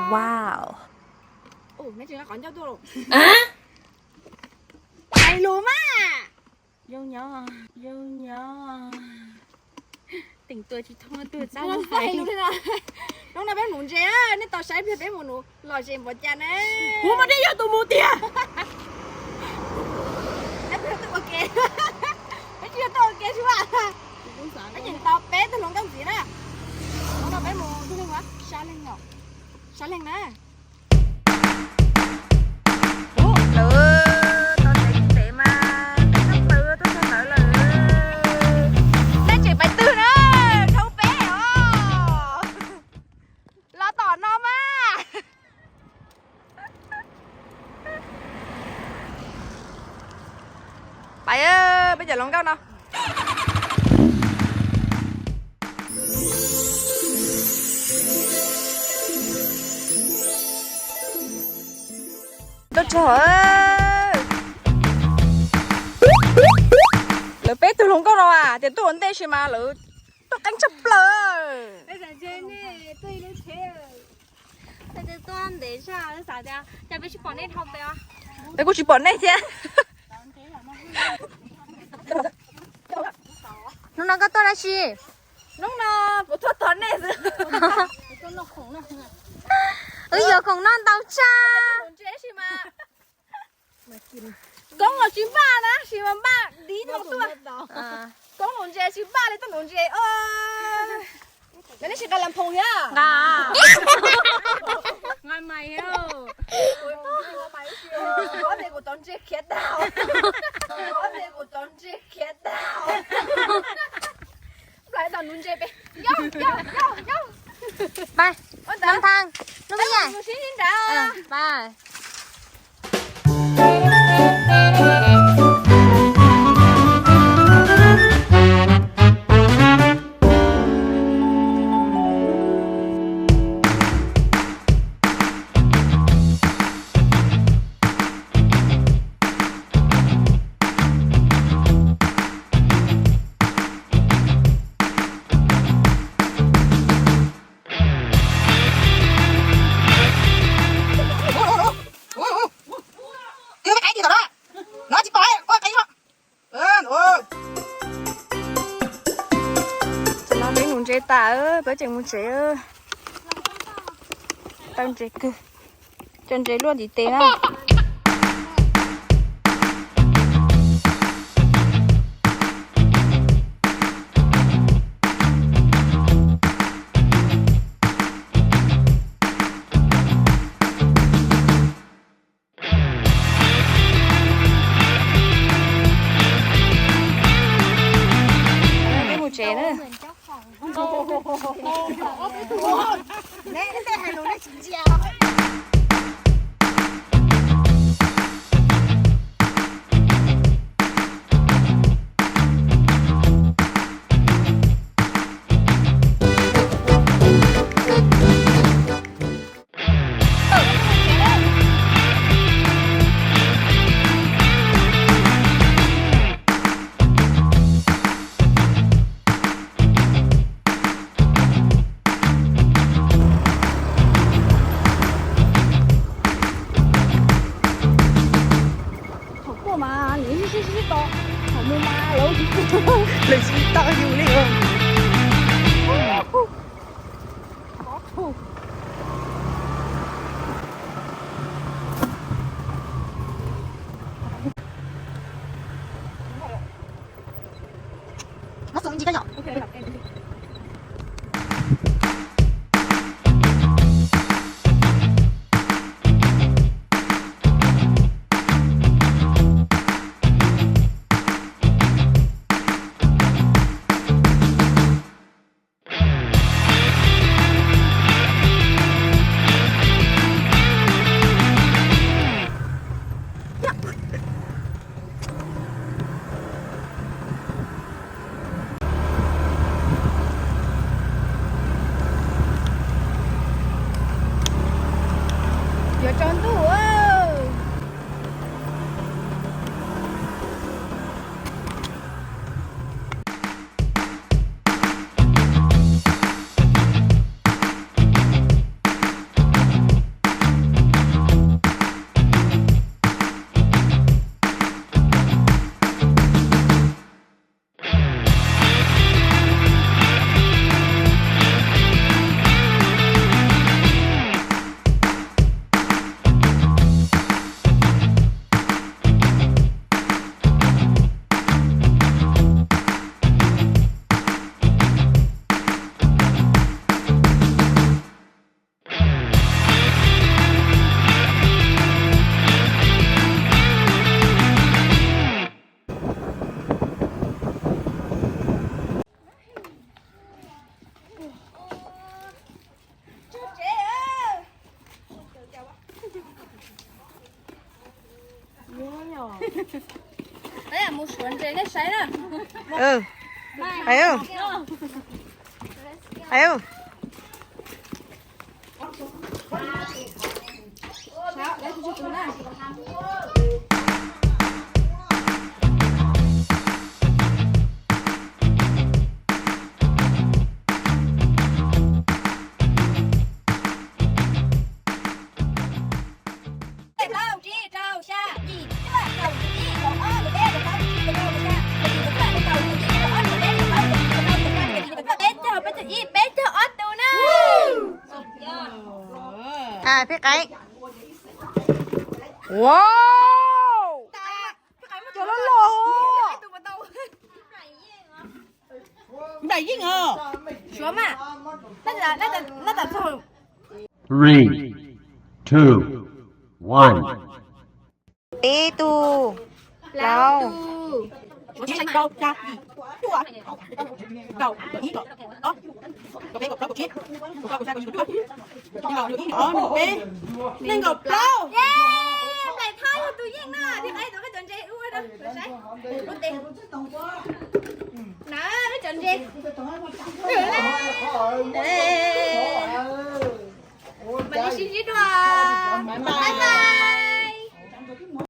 Wow. Ua, neb tsis nqa qhov ncauj tuaj los? Hais lus mas. Zoo nyob, zoo nyob. Teem tua tsis thoob tuaj txab lub hais lus li no. Hnub no peb mus ntses, nej tau saib pliag peb mus nuv lom zem npaum cas ne. Kuv mas nej yog tus mus tiag. Peb tsis yog tuaj ua ke, peb tsis yog tuaj ua ke tsis vaj. Peb tseem tau peb tug hluas nkauj ntxiv na. Hnub no peb mus tus leej, sab leej no, sab leej na. Lawv tau ntev ntev mas ntev tshaj plaws tuaj txog ntawd lawm. Nej tseem pais twg na? Dhau peb os. Los tom no mas. Pais, peb cov hluas nkauj no. Tuaj txog, lawv peb tug hluas nkauj no as, tias tuaj ua ntej sis mas lawv tuaj qeeb tshaj plaws. Peb kuj tsis pom nej thiab. Hnub no koj tuaj dab tsi? Hnub no kuv tuaj tos nej xwb. Wb yuav khoom noj ntau tshaj. Koob los tsis npaj na, tsis mas npaj dib no tuaj. Koob nuv ntses tsis npaj li, tuaj nuv ntses. Neb tsis nqa las phoos thiab? Nqa. Ob teg kuv tov ntses khiav tag. Ob teg kuv tov ntses khiav tag. Npaj, nuv ntses pem. Pais, Nam Thang, nuv me nyuam. Pais. Tam no peb nuv ntses tas, peb tseem mus tsev. Tau ntses kawg, cov ntses luaj ntiv tes na. Peb mus tsev na. Thaum tuaj mas lawv sib sib sib tos, thaum mus mas lawv tsis tos yus li. Yuav tsaus ntuj. Peb mus suav ntses nej saib na. Hais, hais. Peb caug, peb caug ib, peb caug ob tus na. Phij Qeeb. Wow. Cov loj loj. Nplaim yeej os. Suav mas. Three, two, one. Peb tug, plaub tug. Nees nkaum plaub. Nplaim Thoj yog tus yeej na, thiab qab tau koj cov ntses ua rau saib. Na, koj cov ntses.